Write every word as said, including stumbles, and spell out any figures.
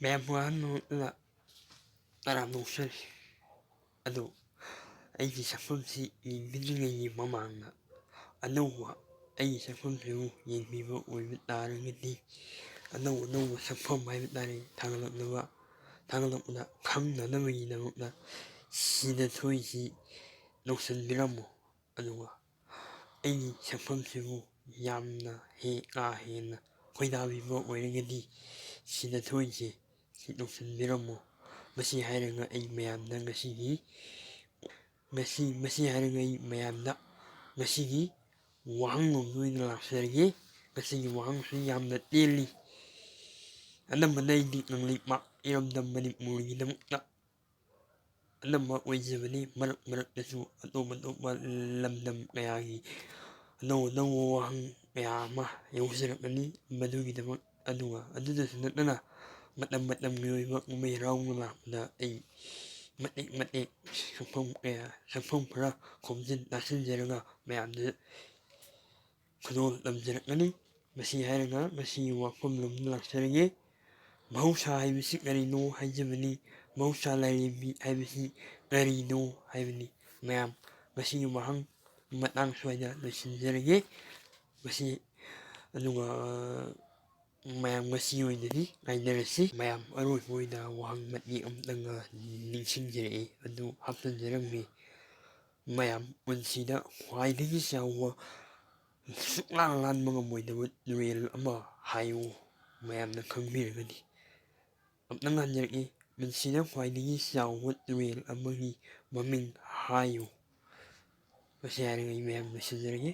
ꯃꯌꯥꯝ ꯋꯥꯍꯟꯕꯃꯛꯇꯗ ꯇꯔꯥꯝꯅ ꯑꯣꯛꯆꯔꯤ꯫ ꯑꯗꯨ ꯑꯩꯒꯤ ꯁꯛꯐꯝꯁꯤ ꯌꯦꯡꯕꯤꯗ꯭ꯔꯤꯉꯩꯒꯤ ꯃꯃꯥꯡꯗ ꯑꯅꯧꯕ, ꯑꯩꯒꯤ ꯁꯛꯐꯝꯁꯤꯕꯨ ꯌꯦꯡꯕꯤꯕ ꯑꯣꯏꯕ ꯇꯥꯔꯒꯗꯤ, ꯑꯅꯧ ꯑꯅꯧꯕ ꯁꯛꯐꯝ ꯍꯥꯏꯕ ꯇꯥꯔꯦ, ꯊꯥꯒꯠꯂꯛꯅꯕ, ꯊꯥꯒꯠꯂꯛꯄꯗ ꯈꯪꯅꯅꯕꯒꯤꯗꯃꯛꯇ ꯁꯤꯗ ꯊꯣꯛꯏꯁꯤ ꯅꯣꯛꯁꯤꯟꯕꯤꯔꯝꯃꯨ꯫ ꯑꯗꯨꯒ ꯑꯩꯒꯤ ꯁꯛꯐꯝꯁꯤꯕꯨ ꯌꯥꯝꯅ ꯍꯦꯛ ꯀꯥ ꯍꯦꯟꯅ ꯈꯣꯏꯗꯥꯕꯤꯕ ꯑꯣꯏꯔꯒꯗꯤ, ꯁꯤꯗ ꯊꯣꯛꯏꯁꯦ ꯁꯤ ꯅꯣꯛꯁꯤꯟꯕꯤꯔꯝꯃꯨ꯫ ꯃꯁꯤ ꯍꯥꯏꯔꯒ ꯑꯩ ꯃꯌꯥꯝꯗ ꯉꯁꯤꯒꯤ, ꯉꯁꯤ, ꯃꯁꯤ ꯍꯥꯏꯔꯒ ꯑꯩ ꯃꯌꯥꯝꯗ ꯉꯁꯤꯒꯤ ꯋꯥꯍꯪꯂꯣꯝꯗ ꯑꯣꯏꯅ ꯂꯥꯛꯆꯔꯒꯦ꯫ ꯉꯁꯤꯒꯤ ꯋꯥꯍꯪꯁꯤ ꯌꯥꯝꯅ ꯇꯦꯜꯂꯤ꯫ ꯑꯅꯝꯕꯅ ꯑꯩꯗꯤ ꯀꯪꯂꯩꯄꯥꯛ ꯏꯔꯝꯗꯝ ꯃꯅꯤꯄꯨꯔꯒꯤꯗꯃꯛꯇ ꯑꯅꯝꯕ ꯑꯣꯏꯖꯕꯅꯤ꯫ ꯃꯔꯛ ꯃꯔꯛꯇꯁꯨ ꯑꯇꯣꯞ ꯑꯇꯣꯞꯄ ꯂꯝꯗꯝ ꯀꯌꯥꯒꯤ ꯑꯅꯧ ꯑꯅꯧꯕ ꯋꯥꯍꯪ ꯀꯌꯥ ꯑꯃ ꯌꯥꯎꯖꯔꯛꯀꯅꯤ꯫ ꯃꯗꯨꯒꯤꯗꯃꯛ, ꯑꯗꯨꯒ ꯑꯗꯨꯗꯁꯨ ꯅꯠꯇꯅ ꯃꯇꯝ ꯃꯇꯝꯒꯤ ꯑꯣꯏꯕ ꯀꯨꯝꯍꯩ ꯍꯔꯥꯎꯅ ꯂꯥꯛꯄꯗ ꯑꯩ ꯃꯇꯦꯛ ꯃꯇꯦꯛ ꯁꯛꯐꯝ ꯀꯌꯥ, ꯁꯛꯐꯝ ꯈꯔ ꯈꯣꯝꯖꯤꯟ ꯇꯥꯁꯤꯟꯖꯔꯒ ꯃꯌꯥꯝꯗ ꯈꯨꯗꯣꯜ ꯇꯝꯖꯔꯛꯀꯅꯤ꯫ ꯃꯁꯤ ꯍꯥꯏꯔꯒ ꯉꯁꯤꯒꯤ ꯋꯥꯐꯝꯂꯣꯝꯗ ꯂꯥꯛꯆꯔꯒꯦ꯫ ꯃꯍꯧꯁꯥ ꯍꯥꯏꯕꯁꯤ ꯀꯔꯤꯅꯣ ꯍꯥꯏꯖꯕꯅꯤ꯫ ꯃꯍꯧꯁꯥ ꯂꯥꯏꯔꯦꯝꯕꯤ ꯍꯥꯏꯕꯁꯤ ꯀꯔꯤꯅꯣ ꯍꯥꯏꯕꯅꯤ꯫ ꯃꯌꯥꯝ, ꯉꯁꯤꯒꯤ ꯋꯥꯍꯪ ꯃꯇꯥꯡ ꯁ꯭ꯋꯥꯏꯗ ꯂꯣꯏꯁꯤꯟꯖꯔꯒꯦ꯫ ꯃꯁꯤ, ꯑꯗꯨꯒ ꯃꯌꯥꯝ ꯉꯁꯤ ꯑꯣꯏꯅꯗꯤ ꯉꯥꯏꯅꯔꯁꯤ꯫ ꯃꯌꯥꯝ, ꯑꯔꯣꯏꯕ ꯑꯣꯏꯅ ꯋꯥꯍꯪ ꯃꯇꯦꯛ ꯑꯃꯇꯪꯒ ꯅꯤꯡꯁꯤꯡꯖꯔꯛꯏ, ꯑꯗꯨ ꯍꯥꯞꯆꯤꯟꯖꯔꯝꯃꯤ꯫ ꯃꯌꯥꯝ, ꯄꯨꯟꯁꯤꯗ ꯈ꯭ꯋꯥꯏꯗꯒꯤ ꯆꯥꯎꯕ ꯁꯨꯛꯂꯥꯡ ꯂꯥꯟꯕ ꯉꯝꯃꯣꯏꯗꯕ ꯇꯨꯔꯦꯜ ꯑꯃ ꯍꯥꯏꯌꯨ, ꯃꯌꯥꯝꯅ ꯈꯪꯕꯤꯔꯒꯗꯤ꯫ ꯑꯝꯇꯪ ꯍꯟꯖꯔꯛꯏ, ꯄꯨꯟꯁꯤꯗ ꯈ꯭ꯋꯥꯏꯗꯒꯤ ꯆꯥꯎꯕ ꯇꯨꯔꯦꯜ ꯑꯃꯒꯤ ꯃꯃꯤꯡ ꯍꯥꯏꯌꯨ꯫ ꯃꯁꯤ ꯍꯥꯏꯔꯒ ꯑꯩ ꯃꯌꯥꯝ ꯂꯣꯏꯁꯤꯟꯖꯔꯒꯦ꯫